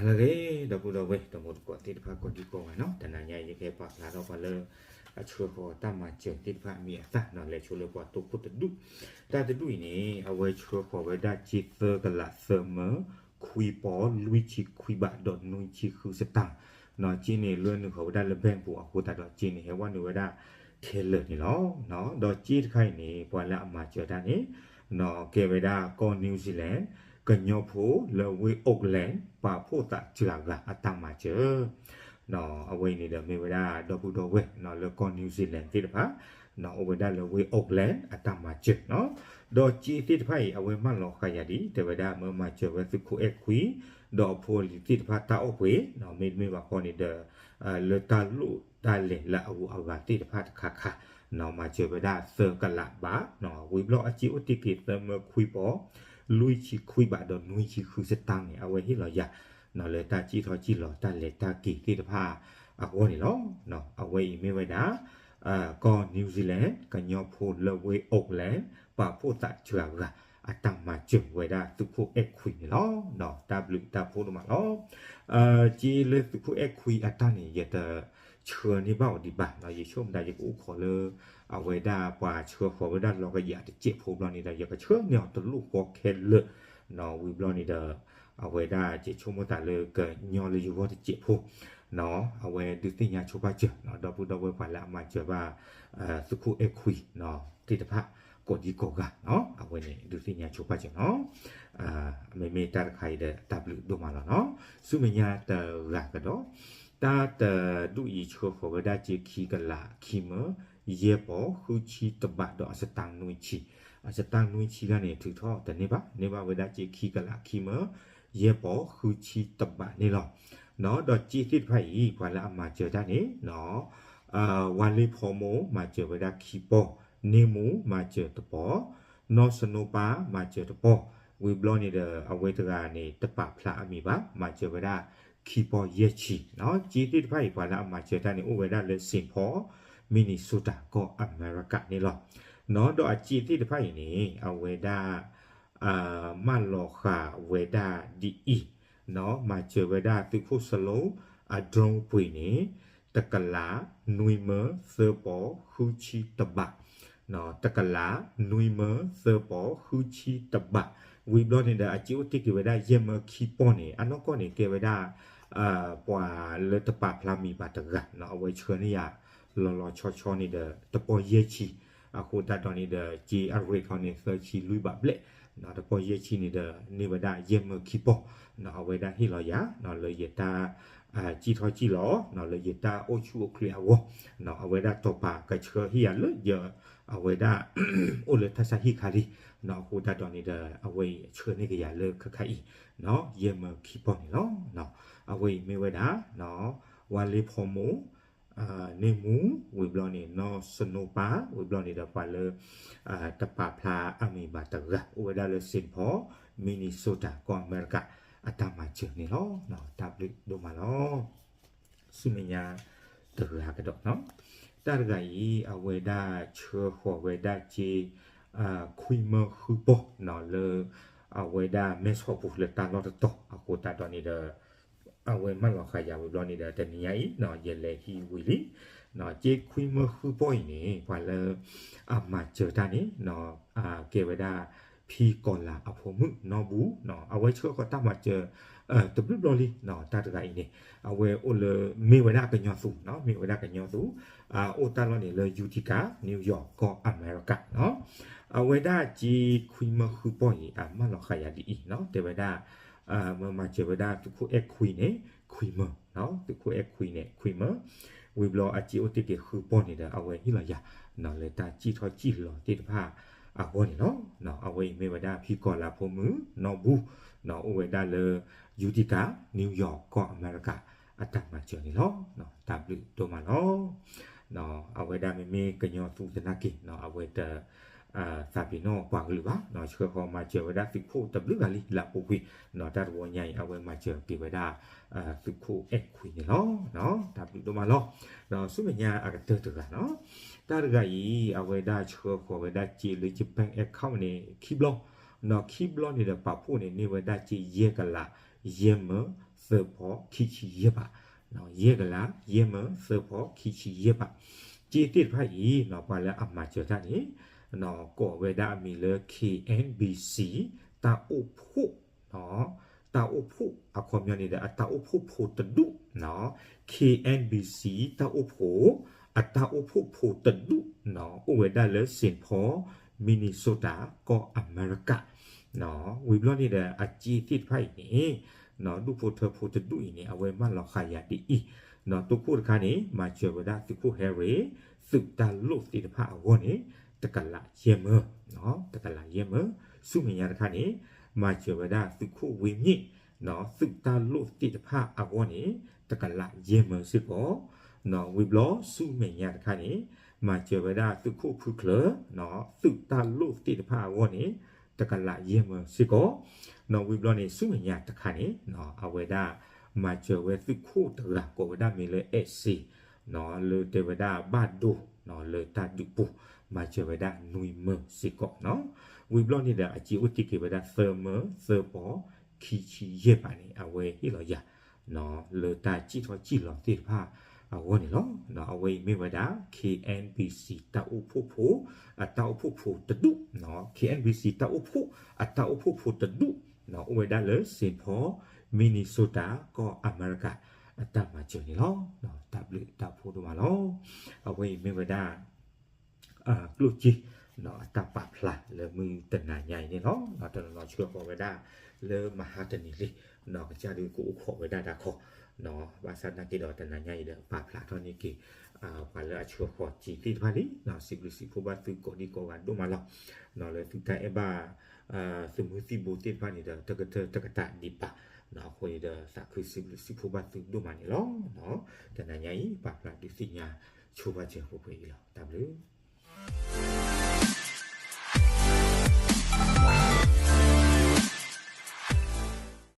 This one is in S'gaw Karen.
အဂ့ၤ ဒီပုၢ်ဒီဝဲၢ် ဒီမိၢ်ဒီပၢ်သ့ၣ်တဖၣ်ကိးဒံကိးဂၤနီၤ, တနၤညါအံၤ ယကဟဲပာ်ဖျါထီၣ်ပှၤလၢ အဆှၢဃီၤတၢ်မၤစၢၤသ့ၣ်တဖၣ်အမံၤအသၣ်နီၤ, လဲၤဆိလၢပှၤတိခိၣ်တဒူၣ်, တၢ်တဒူၣ်အံၤန့ၣ် အဝဲဆှၢဃီၤဝဲဒၣ်စ့သၢကလးသၢမၢ ခွံပီၢ် လွံၢ်ဆံခွံဘးဒီးနွံဆံဃုစတၢ်, စ့န့ၣ်လွဲနုာ်ဃီၤဝဲဒၣ်လၢ bank ပူၤ အဃိသတးဒီးစ့န့ၣ် ဟဲဝဲနုာ်ဝဲဒၣ်ခဲလၢာ်န့ၣ်လီၤ. ဒီးစ့တခါအံၤန့ၣ် ပှၤလၢအမၤစၢၤတၢ်န့ၣ် ကဲဝဲဒၣ်ကီၢ် New Zealand ကညီဖိလၢဝ့ၢ် Auckland ပာ်ဖှိၣ်သးစှၤဂၤအတၢ်မၤစၢၤ အဝဲအံၤန့ၣ်ဒီးမ့ၢ်ဝဲဒၣ်ဒီပုၢ်ဒီဝဲၢ်လၢကီၢ် New Zealand သ့ၣ်တဖၣ် အိၣ်ဝဲဒၣ်လၢဝ့ၢ် Auckland အတၢ်မၤစၢၤနီၤ, ဒီးစ့သ့ၣ်တဖၣ်အံၤ အဝဲမၢလီၤဃာ်ယၤဒ် တဲဝဲဒၣ်မၢမၤစၢၤဝဲသုးခိၣ်အဲၣ်ခွံ ဒီးအဖိအလံၤသ့ၣ်တဖၣ်တၢ်အီၣ်ပှ့ၤ, မ့တမ့ၢ်ဘၣ်ဃီန့ၣ်ဒီး လၢတၢ်လိၣ်တၢ်လဲၤလၢအဂုၤအဂၤသ့ၣ်တဖၣ်တခါခါ မၤစၢၤဝဲဒၣ်သၢကလးဘး, ဝံၤဘျီအစ့အိၣ်တ့ၢ်က့ၤသၢမၢခွံပီၢ် လွံၢ်ဆံခွံဘးဒီးနွံဆံဃုစတၢ်န့ၣ် အဝဲဟ့ၣ်လီၤယၤ လၢတၢ်စံၣ်ထီၣ်စံၣ်လီၤတၢ်လဲၤတၢ်က့ၤသ့ၣ်တဖၣ်အဂီၢ်န့ၣ်လီၤ. အဝဲအံၤမ့ၢ်ဝဲဒၣ် ကီၢ် New Zealand ကညီဖိလၢဝ့ၢ် Auckland ပာ်ဖှိၣ်သးစှၤဂၤ အတၢ်မၤစၢၤဝဲဒၣ်သုးခိၣ်အဲၣ်ခွံန့ၣ်လီၤ. တၢ်ဘျုးတၢ်ဖှိၣ်ဒိၣ်မးလီၤ. စ့လၢသုးခိၣ်အဲၣ်ခွံအတၢ်န့ၣ် ယတဆှၢန့ၢ်ဘၣ်အီၤဒံးဘၣ်, ယဆိကမိၣ်သးယကအိၣ်ခိးလၢ အဝဲဒၣ်ပှၤဆှၢဃီၤဝဲဒၣ်လီၤကယၤတစဲးဖိဘျီန့ၣ်ဒီး ယကဆှၢန့ၢ်အီၤတလိၣ်ဃီခဲလၢာ်, ဝံၤဘျီန့ၣ်ဒီး အဝဲဒၣ်ယဆိကမိၣ်သးလၢကညီလၢယဂီၢ်တစဲးဖိ အဝဲဒုးသ့ၣ်ညါဆိပာ်စၢၤ ဒီပုၢ်ဒီဝဲၢ်ပှၤလၢအမၤစၢၤဘၣ် သုးခိၣ်အဲၣ်ခွံ သ့ၣ်တဖၣ် ကိးဒံကိးဂၤ အဝဲန့ၣ်ဒုးသ့ၣ်ညါဆိပာ်စၢၤနီၤ. မ့မ့ၢ်တၢ်တခါအံၤဒီးတၢ်ဘျုးဒိၣ်မးလီၤနီၤ. ဆူမဲာ်ညါတဂၤကဒီး တၢ်တဒူၣ်အံၤဆှၢဃီၤဝဲဒၣ်စ့ခံကလးခံမၢ ယဲၢ်ပီၢ်ဃုဆံတဘးဒီးအစတၢ်နွံဆံ, အစတၢ်နွံဆံခါန့ၣ် ထုးထီၣ်တန့ၢ်ဘၣ်, န့ၢ်ဘၣ်ဝဲဒၣ်စ့ခံကလးခံမၢ ယဲၢ်ပီၢ်ဃုဆံတဘးန့ၣ်လီၤ. ဒီးစ့သ့ၣ်တဖၣ်အံၤ ပှၤလၢအမၤစၢၤတၢ်န့ၣ် ဝါလ့ဖီမိၢ် မၤစၢၤဝဲဒၣ်ခံပီၢ်, န့ၢ်မူ မၤစၢၤတပီၢ်, နီၢ်စနိပၢ် မၤစၢၤတပီၢ်, ဝံၤဘျီန့ၣ်ဒီး အဝဲတဂၤန့ၣ် တပာ်ဖျါအမံၤဘၣ်, မၤစၢၤဝဲဒၣ်ခံပီၢ်ယဲၢ်ဆံ. စ့သ့ၣ်တဖၣ်အံၤ ပှၤလၢအမၤစၢၤတၢ်န့ၣ် အိၣ်ဝဲဒၣ်လၢ Saint Paul, Minnesota ကီၢ်အမဲရကၤန့ၣ်လီၤ. ဒီးအစ့သ့ၣ်တဖၣ်အံၤန့ၣ် အဝဲဒၣ် မၢလီၤဃာ်ဝဲဒၣ်ဒ်အံၤ, မၤစၢၤဝဲဒၣ်သုးခိၣ်စလိ အ drone ပှ့ၤန့ၣ် တကလး နွံမၢ သၢပီၢ် ဃုဆံတဘး, တကလး နွံမၢ သၢပီၢ် ဃုဆံတဘး, ဝံၤဘျီန့ၣ်ဒီး အစ့အိၣ်တ့ၢ်က့ၤဝဲဒၣ် ယဲၢ်မၢခံပီၢ်န့ၣ် အနီၢ်ကီၢ်န့ၣ် ကဲဝဲဒၣ် ပှၤလၢတပာ်ဖျါမံၤဘၣ်တဂၤ, အဝဲဆှၢန့ၢ်ယၤ လီၤလီၤဆီဆီန့ၣ်ဒီး တပီၢ်ယဲၢ်ဆံ, အဃိသတးဒီးန့ၣ်ဒီး စ့အ rate ခီန့ၣ် သၢဆံလွံၢ်ဘးဘျဲၣ်, တပီၢ်ယဲၢ်ဆံန့ၣ်ဒီး န့ၢ်ဝဲဒၣ်ယဲၢ်မၢခံပီၢ်, အဝဲဒၣ်ဟ့ၣ်လီၤယၤ လၢယတၢ် စံၣ်ထီၣ်စံၣ်လီၤ လၢယတၢ်အိၣ်ဆူၣ်အိၣ်ချ့အဂီၢ်, အဝဲဒၣ်တီၤပာ်ကဆှၢဟ့ၣ်ယၤလၢယ အဝဲဒၣ် အိၣ်လၢထါစၢ်ဟံၣ်ခါလံ, အဃိသတးဒီးန့ၣ်ဒီး အဝဲအံၤဆှၢန့ၢ်က့ၤယၤလၢခဲခါအံၤ ယဲၢ်မၢခံပီၢ်န့ၣ်လီၤ. အဝဲအံၤမ့ၢ်ဝဲဒၣ် ဝါလ့ဖီမိၢ် န့ၢ်မူ ဝံၤဘျီန့ၣ် နီၢ်စနိပၢ် ဝံၤဘျီန့ၣ်ဒီးပှၤလၢ တပာ်ဖျါအမံၤဘၣ်တဂၤ အိၣ်ဝဲဒၣ်လၢ Saint Paul, Minnesota ကီၢ်အမဲရကၤ အတၢ်မၤစၢၤန့ၣ်လီၤ. တၢ်ဘျုးဒိၣ်မးလီၤ. ဆူမဲာ်ညါတဂၤကဒီးနီၤ, တၢ်တဂၤအံၤ အဝဲဒၣ်ဆှၢဃီၤဝဲဒၣ်စ့ ခွံမၢဃုပီၢ်နီၤ လၢ အဝဲဒၣ်မဲၢ်ဆီးပူၤလၢတၢ်လီၢ်တတီၤ အဃိသတးဒီးန့ၣ်ဒီး အဝဲမၢလီၤဃာ်ယၤဝံၤဘျီန့ၣ်ဒီး တနံၤညါအံၤ ယလဲၤဟံးဝံၤလံ, စ့ခွံမၢဃုပီၢ်အံၤန့ၣ် ပှၤလၢ အမၤစၢၤတၢ်န့ၣ် ကဲဝဲဒၣ် ဖံကီၤလၤအဖိမုၣ်နီၢ်ဘူ, အဝဲဆှၢဃီၤတၢ်မၤစၢၤ တဘျုးဘျီလံ, တၢ်တဂၤအံၤန့ၣ် အဝဲအိၣ်လၢ မ့ၢ်ဝဲဒၣ်ကညီသူ, မ့ၢ်ဝဲဒၣ်ကညီသူ, အိၣ်တၢ်လီၢ်န့ၣ်လၢ Utica, New York ကီၢ်အမဲရကၤနီၤ, အဝဲဒၣ်စ့ခွံမၢဃုပီၢ်အံၤ အမၢလီၤဃာ်ယၤဒ်အံၤနီၤ, တဲဝဲဒၣ် မ့ၢ်မၤစၢၤဝဲဒၣ်သုးခိၣ်အဲၣ်ခွံန့ၣ် ခွံမၢ, သုးခိၣ်အဲၣ်ခွံန့ၣ် ခွံမၢ, ဝံၤဘျီအစ့အိၣ်တ့ၢ်က့ၤဃုပီၢ်န့ၣ်ဒီး အဝဲဟ့ၣ်လီၤယၤ လၢတၢ်စံၣ်ထီၣ်စံၣ်လီၤသ့ၣ်တဖၣ်အဂီၢ်န့ၣ်လီၤ. အဝဲအံၤမ့ၢ်ဝဲဒၣ်ဖံကီၤလၤဖိမုၣ်နီၢ်ဘူ, အိၣ်ဝဲဒၣ်လၢ Utica, New York ကီၢ်အမဲရကၤ အတၢ်မၤစၢၤန့ၣ်လီၤ. တၢ်ဘျုးဒိၣ်မးလီၤ. အဝဲဒၣ်မ့မ့ၢ်ကညီသူသနာ်က့ အဝဲတ သးပ့ၤနီၣ်ပှၤကလုာ်ဘၣ်, ဆှၢဃီၤမၤစၢၤဝဲဒၣ်သုးခိၣ်တဘျုးဂၤလံ လၢအပူၤကွံာ်, တၢ်တဝီညါအံၤ အဝဲမၤစၢၤက့ၤဝဲဒၣ် သုးခိၣ်အဲၣ်ခွံန့ၣ်လီၤ. တၢ်ဘျုးဒိၣ်မးလီၤ. ဒီးဆူမဲာ်ညါအကတၢၢ်တဂၤနီၤ, တၢ်တဂၤအံၤ အဝဲဒၣ်ဆှၢဃီၤဝဲဒၣ်စ့လၢယ bank account န့ၣ် ခံဘျီ, ဒီးခံဘျီန့ၣ်ဒီးပာ်ဖှိၣ်န့ၣ် န့ၢ်ဝဲဒၣ်စ့ယဲၢ်ကလး ယဲၢ်မၢ သၢဖီခံဆံယဲၢ်ဘး, ယဲၢ်ကလးယဲၢ်မၢ သၢဖီခံဆံယဲၢ်ဘး. စ့သ့ၣ်တဖၣ်အံၤ ပှၤလၢအမၤစၢၤတၢ်န့ၣ် ကိးဝဲဒၣ်အမံၤလၢ K N B C တၢ်အိၣ်ဖှိၣ် တၢ်အိၣ်ဖှိၣ်အခီပညီန့ၣ်ဒီး အတၢ်အိၣ်ဖှိၣ်ဖိတဒူၣ်, K N B C တၢ်အိၣ်ဖှိၣ် အတၢ်အိၣ်ဖှိၣ်ဖိတဒူၣ် အိၣ်ဝဲဒၣ်လၢ Saint Paul Minnesota ကီၢ်အမဲရကၤ. ဝံၤဘျီန့ၣ်ဒီး အစ့သ့ၣ်တဖၣ်အံၤန့ၣ် ဒူၣ်ဖိထၢဖိတဒူၣ်အံၤန့ၣ် အဝဲမၢလီၤဃာ်ယၤဒ်အံၤ, သုးခိၣ်တခါန့ၣ် မၤစၢၤဝဲဒၣ်သုးခိၣ်ဟဲရ့ၣ် သုးတၢ်လိၣ်သ့ၣ်တဖၣ်အဂီၢ်န့ၣ် တကလးယဲၢ်မၢ, တကလးယဲၢ်မၢ. ဆူမဲာ်ညါတခါန့ၣ် မၤစၢၤဝဲဒၣ်သုးခိၣ်ဝ့မ့ၣ် သုးတၢ်လိၣ်သ့ၣ်တဖၣ်အဂီၢ်န့ၣ် တကလးယဲၢ်မၢစ့ၢ်ကီး. ဝံၤဘျီဆူမဲာ်ညါတခါန့ၣ် မၤစၢၤဝဲဒၣ်သုးခိၣ်ဖုချၢ သုးတၢ်လိၣ်သ့ၣ်တဖၣ်အဂီၢ်န့ၣ် တကလးယဲၢ်မၢစ့ၢ်ကီး. ဝံၤဘျီန့ၣ် ဆူမဲာ်ညါတခါန့ၣ် အဝဲဒၣ် မၤစၢၤဝဲသုးခိၣ်တဂၤ ကိးဝဲဒၣ်မ့ၢ်လၢအဲၣ်စ့ လၢတဲဝဲဒၣ်ဘၣ်ဒိ လၢတၢ်ဒုးပူၤ မၤစၢၤဝဲဒၣ်နွံမၢစ့ၢ်ကီးနီၤ. ဝံၤဘျီန့ၣ်ဒီး အစ့အိၣ်တ့ၢ်က့ၤဝဲဒၣ်သၢမၢ သၢဖီခံဆံယဲၢ်ဘးန့ၣ် အဝဲဟ့ၣ်လီၤယၤ လၢတၢ်စံၣ်ထီၣ်စံၣ်လီၤသ့ၣ်တဖၣ်အဂီၢ်န့ၣ်လီၤ. အဝဲအံၤမ့ၢ်ဝဲဒၣ် K N B C တၢ်အိၣ်ဖှိၣ်ဖိ အတၢ်အိၣ်ဖှိၣ်ဖိတဒူၣ်, K N B C တၢ်အိၣ်ဖှိၣ် အတၢ်အိၣ်ဖှိၣ်ဖိတဒူၣ် အိၣ်ဝဲဒၣ်လၢ Saint Paul Minnesota ကီၢ်အမဲရကၤ အတၢ်မၤစၢၤန့ၣ်လီၤ. တၢ်ဘျုးတၢ်ဖှိၣ်ဒိၣ်မးလီၤ. အဝဲအံၤမ့ၢ်ဝဲဒၣ် ကျိၣ်စ့ အတၢ်ပာ်ဖျါလၢမုၢ်တနၤညါအံၤန့ၣ်လီၤ. တနီၤနီၤဆှၢဃီၤဝဲဒၣ်လၢမဟါတနံၤလံ ကစၢ်ဒုးကအိၣ်ခိးဝဲဒၣ်တၢ်ခီ ဘၣ်ဆၣ်သနာ်က့ဒီးတနၤညါအံၤဒီးပာ်ဖျါထီၣ်န့ၢ်က့ၤ ပှၤလၢအဆှၢဃီၤစ့သ့ၣ်တဖၣ်လံ. စံးဘျုးစံးဖှိၣ်ဘၣ်သုကိးဒံကိးဂၤဒိၣ်မးလီၤ. လၢသုတၢ်အဲၣ်ဘၣ် သုးမုၢ်သံၣ်ဘိသ့ၣ်တဖၣ်န့ၣ်ဒီး တကတၢၢ်တကတၢၢ်ဒံးဘၣ်. အဃိန့ၣ်ဒီးသးခုစံးဘျုးစံးဖှိၣ်ဘၣ်သုဒိၣ်မးန့ၣ်လီၤ. တနၤညါအံၤ ပာ်ဖျါဒုးသ့ၣ်ညါဆိပာ်စၢၤပှဲၤပှဲၤအံၤလီၤ. တၢ်ဘျုး